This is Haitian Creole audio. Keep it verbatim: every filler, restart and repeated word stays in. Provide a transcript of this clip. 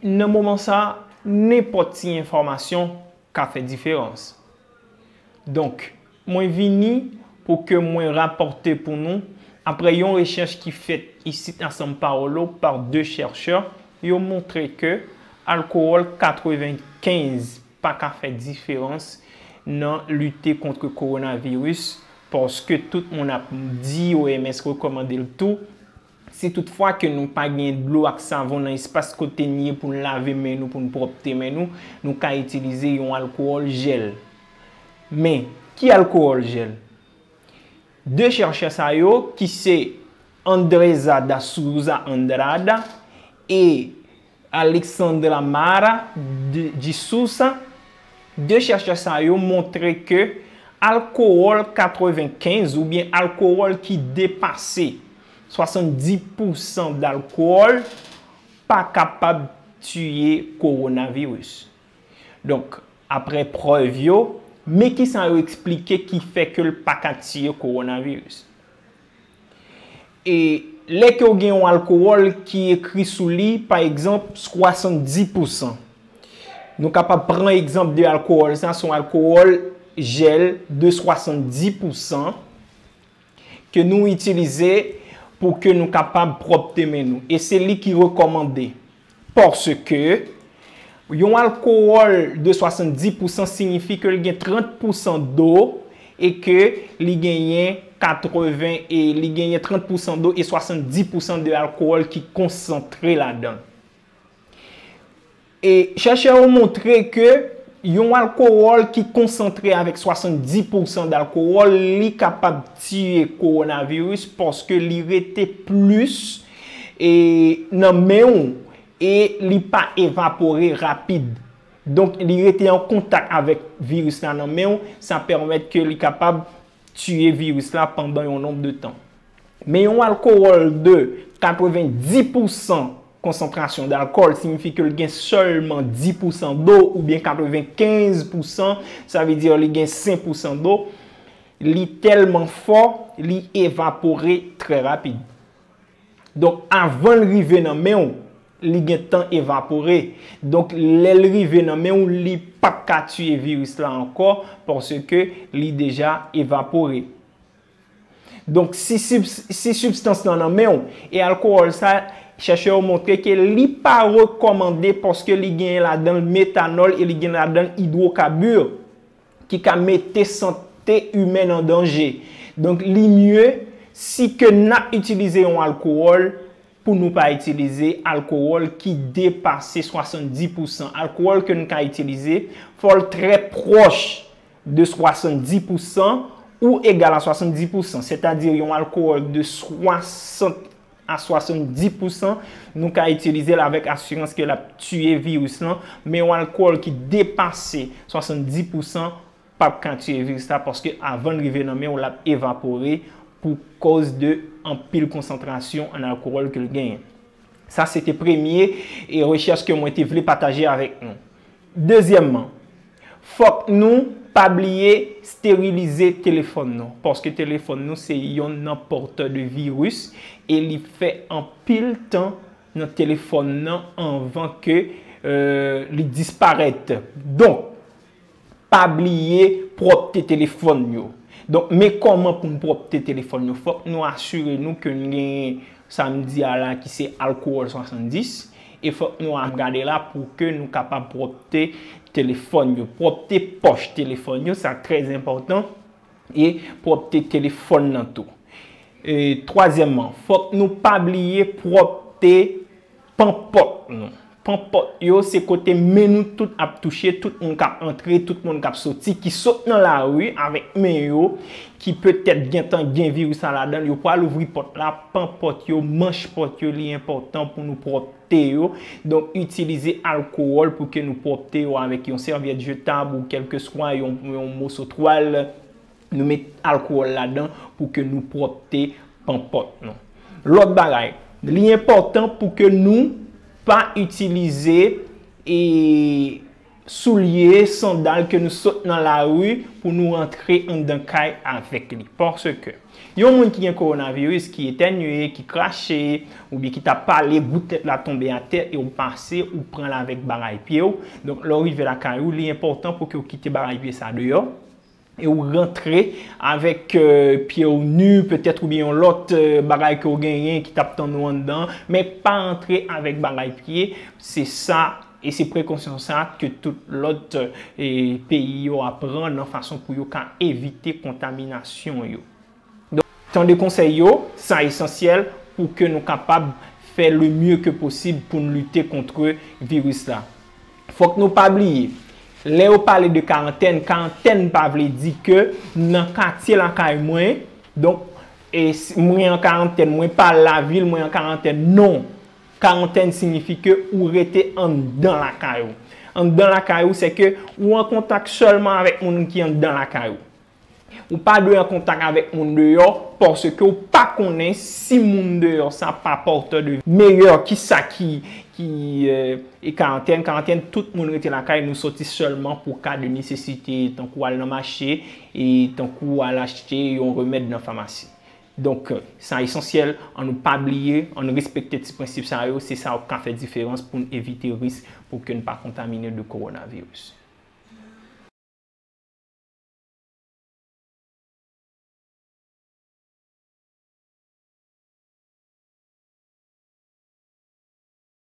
Nan moman sa, nenpòt ti enfòmasyon ka fè diferans. Donk, mwen vini pou ke mwen rapòte pou nou, apre yon rechèch ki fèt isit a São Paulo pa de chèchè, yo montre ke alkowòl katrevenkenz pa ka fè diferans nan lite kont kowonaviris, paske tout moun ap di, O M S rekòmande l tou, si toutfwa ke nou pa gen dlo ak savon nan espas kote n ye pou n lave men nou, pou n pwòpte men nou, nou ka itilize yon alkowòl jèl. Men, ki alkowòl jèl? De chèchè sa yo, ki se Andresa da Souza Andrada e Alexandra Mara de, de Souza, de chèchè sa yo montre ke alkowòl katrevenkenz oubyen alkowòl ki depase swasanndis pousan dalkòl pa kapab tiye kowonaviris. Donk, apre prèv yo, men kisa yo eksplike ki fè ke l pa ka tiye kowonaviris. E lè ke w gen yon alkowòl ki ekri sou li, pa egzanp, swasanndis pousan. Nou kapab pran egzanp de alkowòl sa, se yon alkowòl jèl de swasanndis pousan ke nou itilize pou ke nou kapab pwòpte men nou. E se li ki rekòmande. Paske yon alkowòl de swasanndis pousan siyifi ke l gen trant pousan do e ke li genyen katreven e li genyen trant pousan do e swasanndis pousan de alkowòl ki konsantre ladan l. E chèchè yo montre ke yon alkowòl ki konsantre avèk swasanndis pousan dalkowòl, li kapab tiye kowonaviris paske li rete plis e nan men w e li pa evapore rapid. Donk, li rete an kontak avèk viris la nan men w, sa pèmèt ke li kapab tiye viris la pandan yon nonb de tan. Men yon alkowòl de katrevenndis pousan konsantrasyon dalkòl siyifi ke l gen sèlman dis pousan do oubyen katrevenkenz pousan, sa vle di li gen senk pousan do, li tèlman fò, li evapore trè rapid. Donk, avan l rive nan men w, li gentan evapore. Donk, lè l rive nan men w, li p ap ka tiye viris la ankò, paske li deja evapore. Donk, si, sib- si sibstans lan nan men w, e alkowòl sa, chèchè yo montre ke li pa rekòmande paske li genyen ladan l metanòl e li gen ladan l idwokabir ki ka mete sante imèn an danje. Donk, li mye si ke n ap itilize yon alkowòl pou nou pa itilize alkowòl ki depase swasanndis pousan. Alkowòl ke n ka itilize, fò l trè pwòch de swasanndis pousan ou egal a swasanndis pousan, sètadi yon alkowòl de swasant a swasanndis pousan, nou ka itilize l avèk asirans ke l ap tiye viris lan, men yon alkowòl ki depase swasanndis pousan p ap ka tiye viris la, paske avan l rive nan men w, l ap evapore pou kòz de anpil konsantrasyon an alkowòl ke l genyen. Sa se te premye e rechèch ke mwen te vle pataje avèk nou. Dezyèmman, fòk nou pa bliye sterilize telefòn nou, paske telefòn nou se yonn nan pòtè de viris e li fè anpil tan nan telefòn nan anvan ke, euh, li disparèt. Donk, pa bliye pwòpte telefòn yo. Donk, men kòman pou n pwòpte telefòn yo. Fòk nou asire nou ke n gen sa m di a la ki se alkowòl swasanndis. E fòk nou ap gade la pou ke nou kapab pwòpte telefòn yo. Pwòpte pòch telefòn yo, sa trè enpòtan. E pwòpte telefòn nan tou. E twazyèmman, fòk nou pa bliye pwòpte panpòt nou. Panpòt yo, se kote men nou tout ap touche, tout moun k ap antre, tout moun k ap soti, ki sot nan lari avèk men yo, ki petèt gentan gen viris la ladan l, yo pral ouvri pòt la, panpòt yo, manch pòt yo, li enpòtan pou nou pwòpte yo. Donk, itilize alkowòl pou ke nou pwòpte yo avèk yon sèvyèt jetab ou kèlkeswa yon, yon moso twal. Nou met alkowòl ladan pou ke nou pwòpte panpòt nou. Lòt bagay, li enpòtan pou ke nou pa itilize e soulye, sandal ke nou sot nan lari pou nou rantre anndan kay avèk li. Paske yon moun ki gen kowonaviris, ki etènye, ki krache, oubyen ki t ap pale, bout tèt la tonbe atè e w pase, ou pran l avèk bagay pye w. Donk, lè w rive lakay ou, li enpòtan pou ke w kite bagay pye sa deyò e w rantre avèk, euh, pye w ni, petèt, oubyen yon lòt, euh, bagay ke w genyen ki t ap tann ou anndan, men pa rantre avèk bagay pye. Se sa, e se prekosyon sa ke tout lòt, euh, peyi yo ap pran nan fason pou yo ka evite kontaminasyon yo. Donk, tande konsèy yo, sa esansyèl pou ke nou kapab fè le mieux que possible pou n lite kont viris la. Fòk nou pa bliye, lè yo pale de karantèn, karantèn pa vle di ke nan katye lakay mwen, donk, e si mwen an karantèn, mwen pa al lavil, mwen an karantèn. Non. Karantèn siyifi ke ou rete anndan lakay ou. Anndan lakay ou, se ke ou an kontak sèlman avèk moun ki anndan lakay ou. Ou pa dwe an kontak avèk moun deyò, paske ou pa konnen si moun deyò sa pa pòtè de meyè. Kisa ki, ki, euh, e karantèn? Karantèn, tout moun rete lakay, nou soti sèlman pou ka de nesesite, tankou al nan mache, e tankou al achte yon remèd nan famasi. Donk, euh, sa esansyèl, ann nou pa bliye, ann nou respekte ti prensip sa yo, se sa k ka fè diferans pou n evite risk pou ke n pa kontamine de kowonaviris.